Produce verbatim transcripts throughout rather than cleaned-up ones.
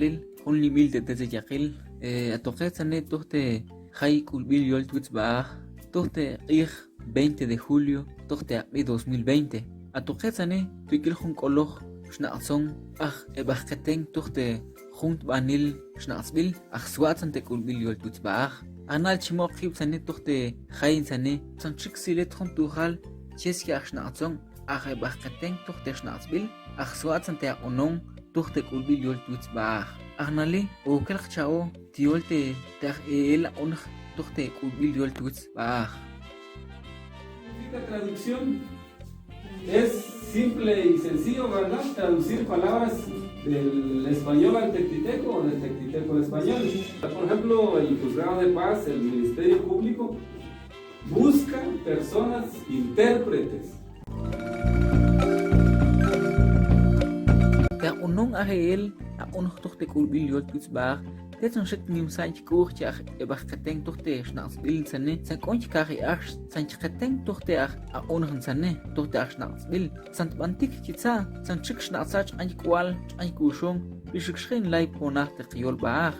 Jun limil te tetz yaqil, eh, atoqetzane tuj te jay k'ulbil yol twitz ba'aj, tuj te q'ij veinte de julio, tuj te aq'bi dos mil veinte. Atoqetzane tuj k'il jun k'oloj xnaq'tzon, aj eb'ajqeten tuj te jun tb'anil xnaq'tzb'il, aj swa'tzan te k'ulbil yol twitz ba'aj. Aj nal chi moq' jibtzane tuj te jay intzane, tzan txik silet jun tuujal, chesk'i aj xnaq'tzon, aj eb'ajqeten tuj te xnaq'tzb'il, aj swa'tzan te aq'unon tuj te k'ulbil yol twitz ba'aj. Aj nali, okel jcha'o, ti yol te, te aj e'el aq'unj tuj te k'ulbil yol twitz ba'aj. Significa traducción. Es simple y sencillo, ¿verdad? Traducir palabras del español al tectiteco o del tectiteco al español. Por ejemplo, el juzgado de paz, el Ministerio Público, busca personas intérpretes. Te aq'unon aj e'el aq'unj tuj te k'ulbil yol twitz ba'aj, tet tzan xek nimsain chi k'uj chi aj eb'ajqeten tuj te xnaq'tzb'il intzane, tzan k'un chi kaji axh, tzan chi qeten tuj te aj aq'unj intzane, tuj te aj xnaq'tzb'il. Tzan tb'antik chi tza', tzan txik xnaq'tza' tx'an k'ual, tx'an ku'xon, bixikxi nlay ponaj te qyol ba'aj.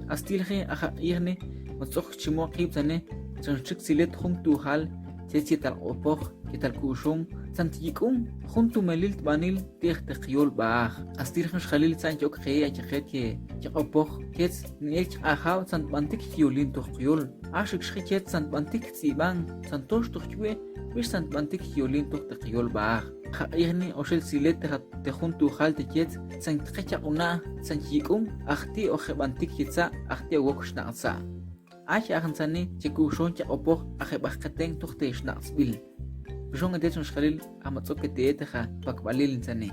A stilji, aj aq'ijni, ma tz'ok chi moq' jibtzane, tzan txik silet jun tuujal, tzet yetal q'opoj, yetal ku'xon, tzan yik'un jun tumelil tb'anil ti'j te qyol ba'aj. A stilji xjalil tzan chi ok qe ayeqet chi q'opoj, tzet ni'el chi q'ajab' tzan tb'antik chi yolin tuj qyol. A xikxi tzet tzan tb'antik chi tz'ib'an, tzan tox tuj chi wi', bix tzan tb'antik chi yolin tuj te qyol ba'aj. Aj aq'ijni, oxel silet te jun tuujal te tzet tzan tqe chi aq'una', tzan chi yik'un, aj ti' ojeb'antik chi tza', aj ti' owok xnaq'tza'. Ay aj intzani chi ku'xon chi q'opoj aj eb'ajqeten tuj te xnaq'tzb'il. Bixon ete chon xjalil, a ma tz'ok ete ete ja pakb'alil intzani.